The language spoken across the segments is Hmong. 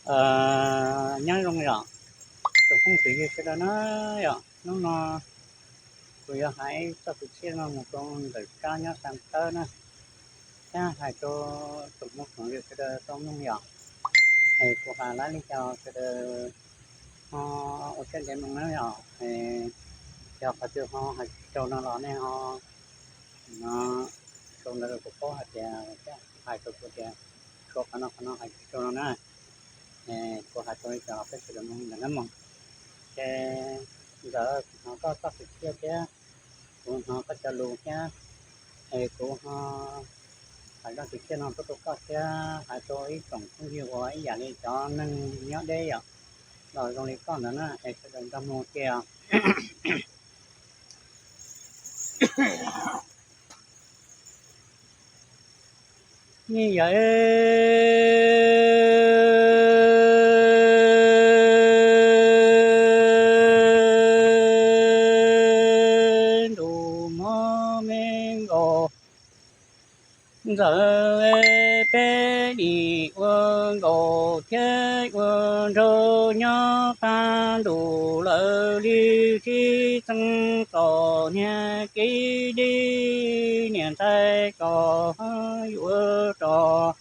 Nyob zoo yom, tsoom phooj ywg sawv daws na yom, hnub no kuv yuav hais txoj kwv txhiaj no mus rau ntawm tsab nyob xa thawb na, thiab hais rau tsoom Hmoob tsoom ywg sawv daws tau mloog yom. Es kuv hais lab li cas sawv daws ho ua siab ntev mloog na yom. Yog qhov twg ho hais tsis raug no los nej ho sau ntawv rau kuv paub hais tias, thiab hais rau kuv tias, sau qhov no qhov no hais tsis raug no na. Kuv hais rau li cas los peb sawv daws mloog ntawm na mog. Ces ntawd kuv hnov koj txoj kwv txhiaj thiab, kuv hnov koj cov lus thiab, es kuv ho hais zaj kwv txhiaj no tuaj rau koj thiab hais rau ib tsoom phooj ywg uas ib yam li cov neeg nyob deb yom, los zoo li koj ntawd na, es sawv daws nrog mloog ua ke os. Nyob ntu mov me nkaus, ntxawm peb dim ua nkaus thiab ua nraug nyob tag ntuj lawm li sib txeeb txom niag kev deb niam ntxhais kom yuav rov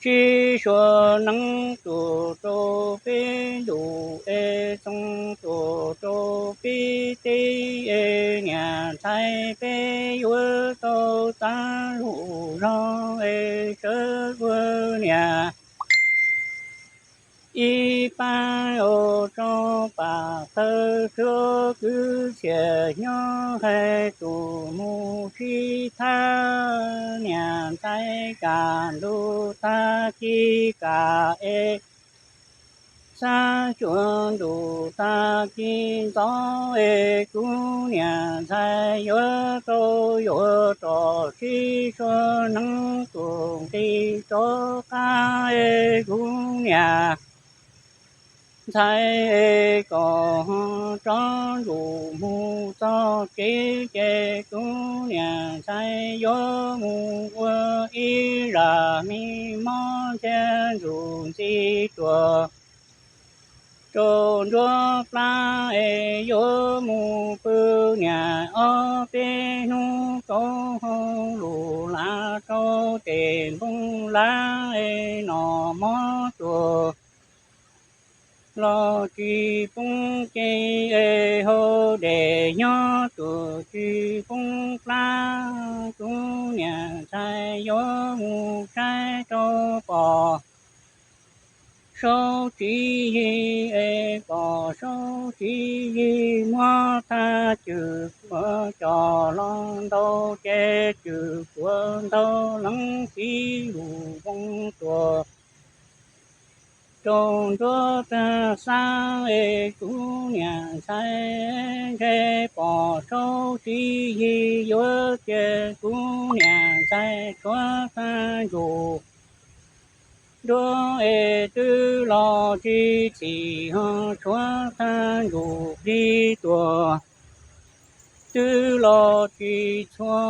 sib sua neeb tuaj rau peb ntuj es txoov tuaj rau peb teb es niam ntxhais peb yuav tau txav lub zog es sawv ua niam ib pab ua rau pam thawj suab kwv txhiaj nyob hais tus mus sib thab niam ntxhais kam ntuj tag kis kam es xab cuag ntuj tag kis ntxov es kuv niam ntxhais yuav tau yuav rov sib sua neeb tuaj nqis rov qab es kuv niam ntxhais es kom tsob ntsuj mus txog tsev ces kuv niam ntxhais yuav mus ua ib zaj me mob thiab ntsuj ntxiv tuaj rau nruab plab es yuav mus pw niam ob peb hnub kaum hauj lwm lav rau tes npoo lav es noj mov tuaj los tsis poob ces es haus dej nyob tuaj tsis poob plab. Kuv niam ntxhais yuav mus saib rau pom saub tswv yim es pom saub tswv yim muab thaj cwm kuav coj los ntaus ces cwm kuav ntaus leej txiv lus zoo tuaj rau nruab tag xab es kuv niam ntxhais ntshe pom saub tswv yim yuav cia kuv niam ntxhais tshuav tag ntuj nruab es twb los tsis txim ho tshuav tag ntuj plig tuaj twb los tsis txhua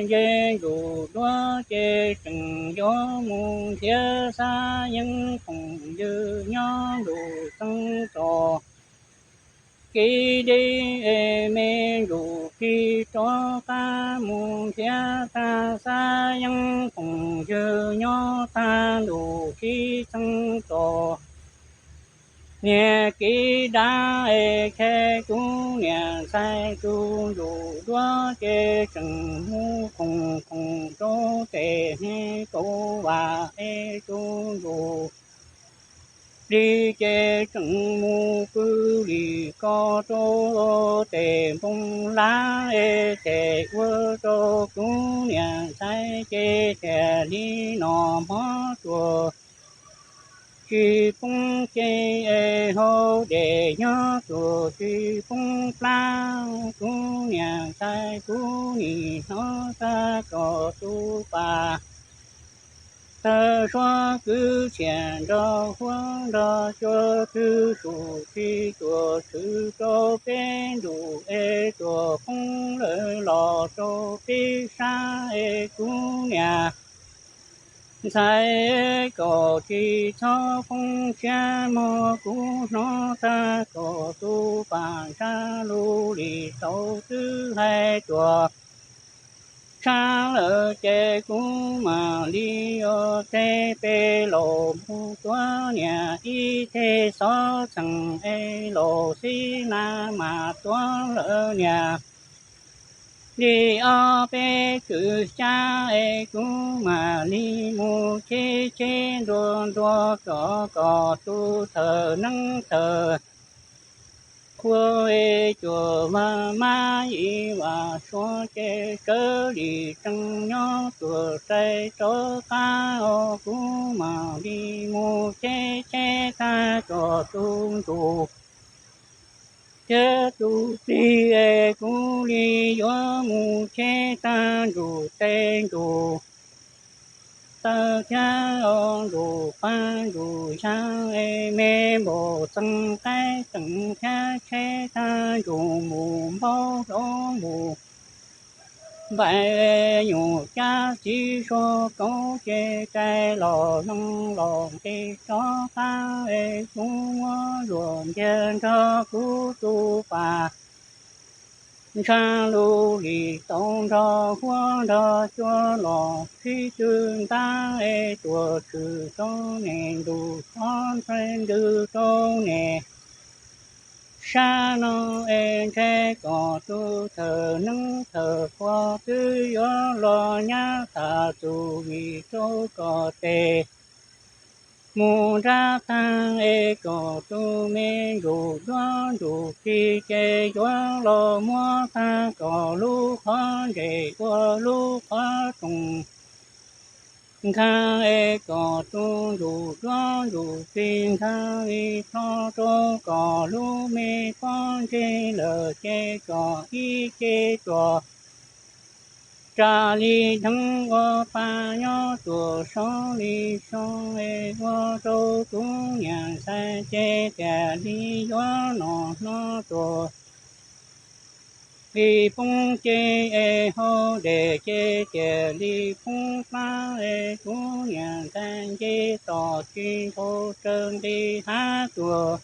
nce ntuj duab ces tseem yuav mus nrhiav xab yeeb phooj ywg nyob ntuj txeeb txom kev deb es me ntuj plig rov qab mus nrhiav tag xab yeeb phooj ywg nyob tag ntuj sib txeeb txom niag kev dab es khais kuv niam ntxhais tus ntsuj duab ces tseem mus khoom khoom rau tes hneev kauv vam es tus ntsuj plig ces tseem mus pw li ko rau tes npoo lav es ces ua rau kuv niam ntxhais ces thiaj li noj mov tuaj tsis poob ces es haus dej nyob tuaj tsis poob plab. Kuv niam ntxhais kuv nim hnov tag kom tus pas thawj suab kwv txhiaj nrog huab nrog cua twb sum tsis tuaj tshwm rau peb ntuj es tuaj poob lawm los rau peb sab es kuv niam Ntxhais, kom tsis txhob poob siab mog, kuv hnov tag kom tus pam ntsaj lus li tau twb hais tuaj tshaj lawm ces kuv mam li ua teb peb laus mus tuav niam ib teg xov txheem es laus xib na mas tuav lawm niam li ob peb kws xyab es kuv mam li mus cheb cheb nruas nruas kom kom tus thawm neeb thawm qhua es cuam vam mab yim vam suav ces sawv li tsees nyob tuam rais rov qab os, kuv mam li mus cheb cheb tag kom tus ntsuj thiab tus plig es kuv li yuav mus cheb tag ntsuj teb ntsuj taw thiab os, ntsuj pab ntsuj yag es me npaum txees qaib teem thiab tsheb tag ntsuj mus npaub hlob mus npaim nyuam cab txiv suav kauv ces rais los loo los nqis rov qab es kuv muab zuam ntiag nrog kuv tus pas ntsaj lus li tau nrog huab nrog cua los sib tw ntab es tuam tshwm rau nes ntuj qhov ntxhais ntws rau nes sab no es ntshe kom tus thawm neeb thawm qhua twb yuav los nyab tham txuj vim rau kom tes mus nrab tag es kom tus me ntsuj duab ntsuj plig ces yuav los muab tag kom lub qhov ntsej ua lub qhov rooj nkag es kom tus ntsuj duab ntsuj plig nkag li plho rau kom lub me pob ntseg lawm ces kom ib ce tuam ras li dheev ua pa nyob tuam sov li sov es ua rau kuv niam ntxhais ces tias li yuav nom no tuam li poob ces es hau dej ces tias li poob plab es kuv niam ntxhais nce tom tsis nthau raws nqis hav tuam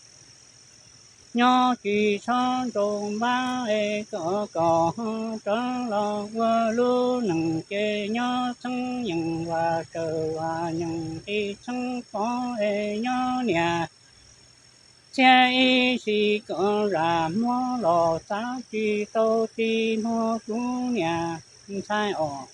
nyob tsis txhob nrau npab es kom kom ho rov los ua lub neej ces nyob txheeb yeej vam sawv vam nyeem nqi txheeb pov es nyob niam txhiab ib xis kom zam muab los txav tsis tau ti mog kuv niam ntxhais os.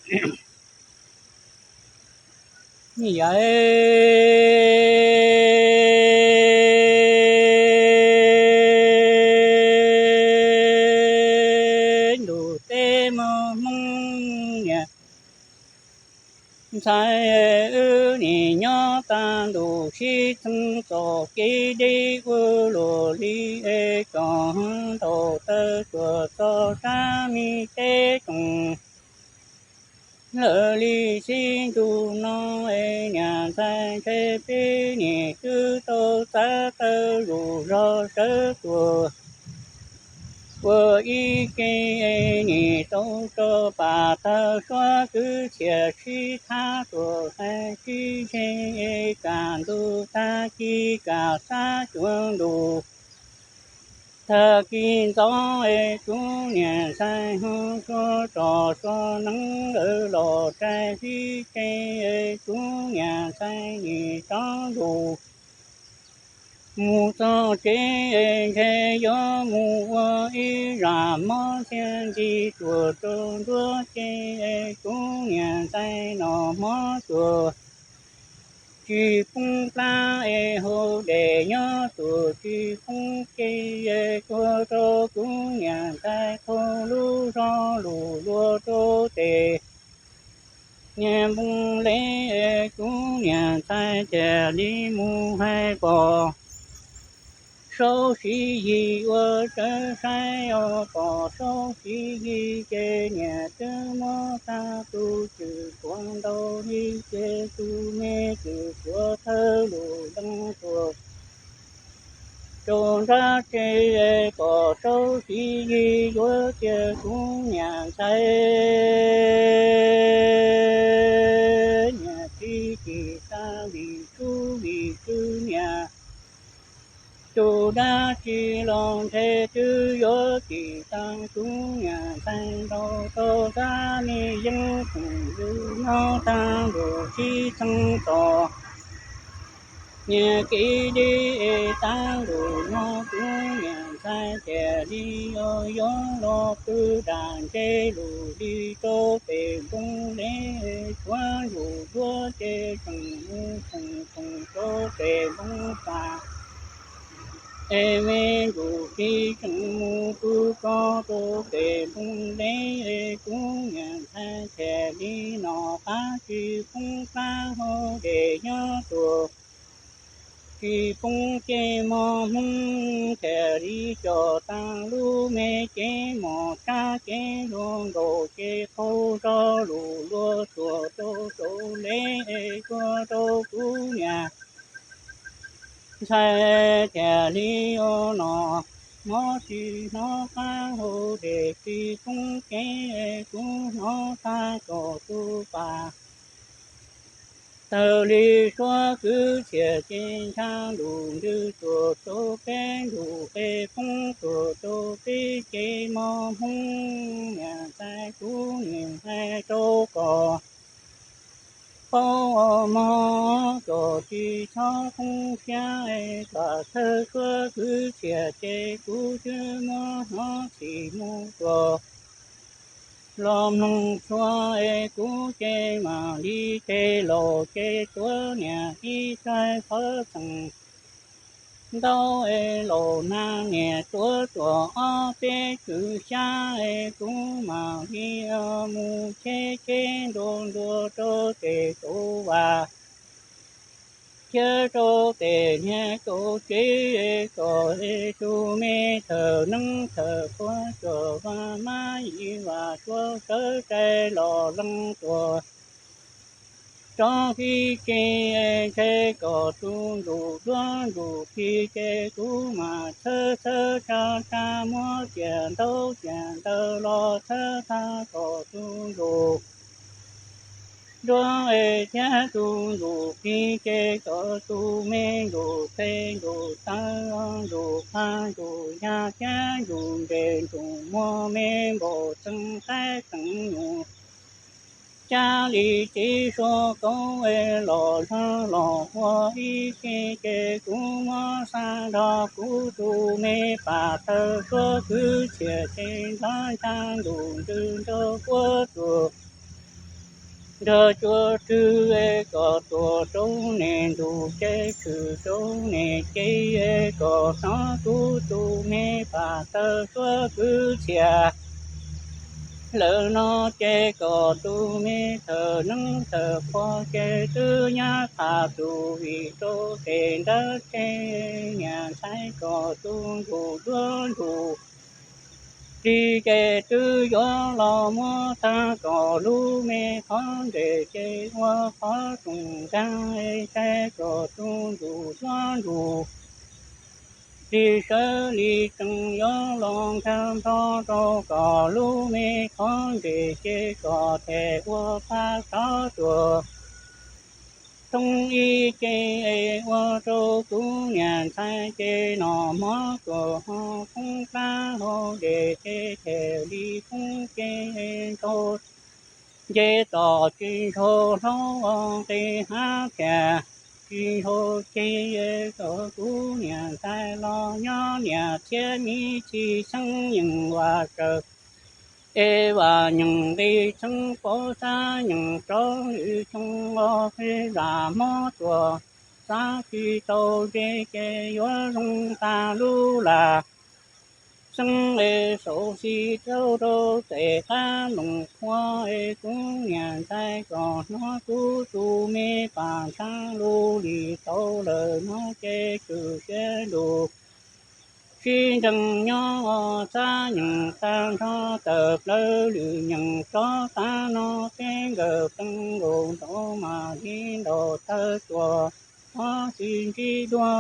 Yawm ntuj teb muaj hmoob niam ntxhais, wb nim nyob tag ntuj sib txeeb txoj kev deb ua luaj li es kom ntaus taw tuaj txog sab me teb rooj lawm li sib ntuj no es niam ntxhais ntshe peb nim twb tau txav taw zuj zog sawv tuaj ua ib ke es nim tau tso pam tawg suab kwv txhiaj sib thab tuaj hais sib ze es kam ntuj tag kis kam xab cuav ntuj tag kis ntxov es kuv niam ntxhais ho suav roj suav neeb lawv los rais sib ze es kuv niam ntxhais nim rov ntuj mus txog tsev es ntshe yuav mus ua ib zaj mob txhiaj nti tuaj rau nruab ce es kuv niam ntxhais noj mov tuaj tsis poob plab es haus dej nyob tuaj tsis poob ce es tuag rau kuv niam ntxhais thaum lub zog lus luag rau tes niag npoo le es kuv niam ntxhais thiaj li mus hais pom saub siv yig ua tawv saib os, pom saub siv yig ces niam twb muab tag tus cwm tuav ntau li ces tus me cwm tuav thawj lus leej tuaj rau nrab tse es pom saub siv yig yuav cia kuv niam ntxhais niam txiv ci vim kuv vim kwv niam, tus dab tsi los ntshe twb yuav tsim tag kuv niam ntxhais nraud rau xab me yeeb khoom yus nyob tag nrho sib txheeb txog. Niam kev deb es tag nrho no kuv niam ntxhais thiaj li yuav los pw dam ntse lus li rau pem npoo lev, tshuav ntsum duab ces tseem mus khoom khoom rau pem npoo pas. Es me ntsum plig tseem mus pw ko rau pem npoo lev, kuv niam ntxhais thiaj li no qab tsis poob plab hau ces nyob tuaj tsis poob ces mos hmoov thiaj li coj tag lub me cev mos tsab cev luag nkaus ces qaug zog lus luag tuag rau saum lev, tuag rau kuv niam ntxhais thiaj li ua no, mob tsis hnov qab hau ces tsis poob cev, kuv hnov tag kom tus pas. Taws li suab kwv txhiaj ces ncha ntus ntws tuaj rau peb ntus qe poob tuaj rau peb ces mos hmoov niam ntxhais kuv niam hais rau kom paub mog, kom tsis txhob poob siab es kom taws suab kwv txhiaj ces kuv twb muab hnov txhij mus tuaj los mloog txhua es kuv ces mam li ces laus ces tuav niam ib txaig qhov txheem ntau es laus nag niam tuav tuaj ob peb kwv xyab es kuv mam li mus cheb cheb ntua ntua rau ces tau vas thiab rau tes niag kaum tsev kom es tus me thawm neeb thawm qhua coj vas mab yim vas suav sawv tsees los leej tuaj rov qib tsev es ntshe kom tus ntsuj duab ntsuj plig ces kuv mam txhawb txhawb tsa tsa muab ciam ntaub ciam ntawv los txhawb tag kom tus ntsuj duab es thiab tus ntsuj plig ces kom tus me ntsuj plig ntsuj tawv ntsuj qab ntsuj yag thiab ntsuj ntsej ntsuj muag me npaum txeev qaib txeev nyuj cab li txiv suav kauv es los zog los ua ib ce ces kuv muab xa nrog kuv tus me pam taws suab kwv txhiaj ces nrog ncha ntuj ntws nrog puab tuaj nrog cua rwg es kom tuaj rau niam ntuj ces tshwm rau niam ces es kom hnov kuv tus me pam taws suab kwv txhiaj lawm no ces kom tus me thawm neeb thawm qhua ces twb nyab tham tus vim rau tes nrab tsev niam ntxhais kom tus ntsuj duab ntsuj plig ces twb yuav los muab tag kom lub me qhov ntsej ces ua qhov rooj nkaag es txhais kom tus ntsuj duab ntsuj plig sawv li tsees yuav los nkag nrho rau kom lub me qhov ntsej ces kom them ua pab sov tuaj thoob ib ce es ua rau kuv niam ntxhais ces noj mov tuaj ho poob plab hau ces ces them li poob ce ntsau nce tom tsis ntshau hlaub nqis hab thiaj tsis ntshau ces kom kuv niam ntxhais los nyob niam thiab mi txhij xeeb yeej vam tsawv es vam nyeem nqi xeeb paub xab nyeem rov lwm xyoo os, peb zam mob tuaj xav tsis tau ntsej ces yuav zoo tag lub lag xeeb es saum xis rau rau tes qab loos qhua es kuv niam ntxhais kom hnov kuv tus me pam ntshav lug li tau lawm no ces tshwm siab lug sib nrees nyob xab nyeem tag nrho tawm plaws lwm nyeem rov tag no peb nkawm plees nkaus nraud mam li ntaus tawg tuaj ob xis ntsib dua.